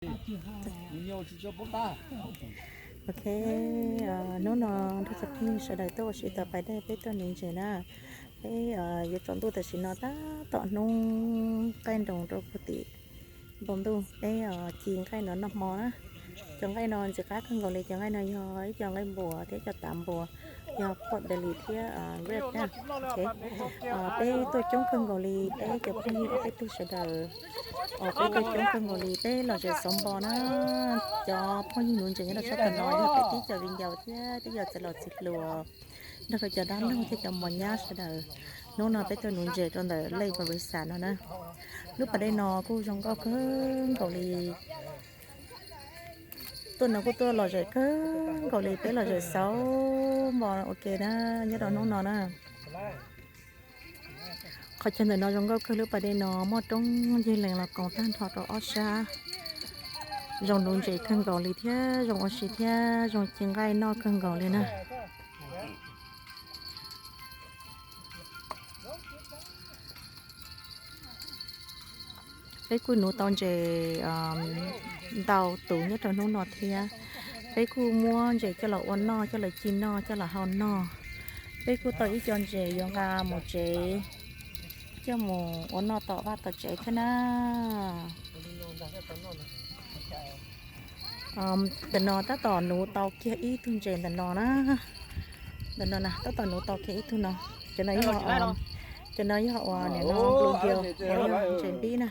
Ok, hnub no nrog cov phooj ywg sawv daws tuaj ua si tau pais dej, peb tuaj nuv ntses na. Peb yuav tsaus ntuj tam sim no tab tom hnub qaij nroos rau puag tim npoo ntuj, peb ci nqaij no noj hmo na. Cov nqaij no ntxim qab kawg nkaus li, cov nqaij no yog ib co nqaij npuas thiab ib co tav npuas, yog pork belly thiab rib na. Peb tuaj coob kawg nkaus li, peb cov phooj ywg ob peb tug sawv daws, peb tuaj coob kawg nkaus li, peb lom zem xauv npo na. Cov phooj ywg nuv ntses nyob rau sab tom no yog peb tib co viv ncaus thiab tib co txiv laus txiv hluas, nrog rau cov dab laug thiab cov mos nyab sawv daws. Hnub no peb tuaj nuv ntses rau ntawm Lake Boracay no na. Lub pas dej no kuj zoo nkauj kawg nkaus li. Tuaj no kuj tuaj lom zem kawg nkaus li, peb lom zem xauv npo ua ke na, nyob rau hnub no na. Qhov chaw ntawm no zoo nkauj kawg, lub pas dej no muaj roob yig lees los koom tag nrho rau ob sab. Zoo nuv ntses kawg nkaus li thiab zoo ua si thiab zoo ci nqaij noj kawg nkaus li na. Peb kuj nuv tau ntses ntau tus nyob rau hnub no thiab. Peb kuj muab ntses coj los ua noj, coj los ci noj, coj los hau noj. Peb kuj tau ib co ntses yuav nqa mus tsev, coj mus ua noj tom vaj tom tsev thiab na. Ntawm no tab tom nuv tau kiag ib tug ntses ntawm no na. Ntawm no na tab tom nuv tau kiag ib tug no. Cov no yog, cov no yog uas nim no bluegill uas yog ntses npib na.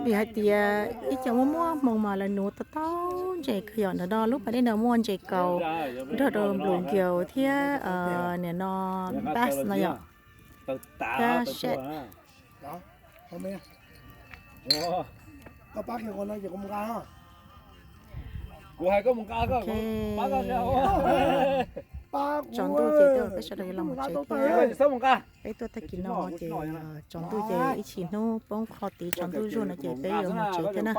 Vim hais tias ib co muaj muaj hmoo mas lawv nuv tau tau ntses kawg yom. Ntawm no lub pas dej no muaj ntses kaus nrog rau bluegill thiab nim no bass no yom, thiab shark. Tsaus ntuj ces peb sawv daws yuav los mus tsev thiab. Peb tuaj tag kis no ces tsaus ntuj ces ib chim hnub poob qho tid tsaus ntuj zuag no ces peb yuav mus tsev thiab na.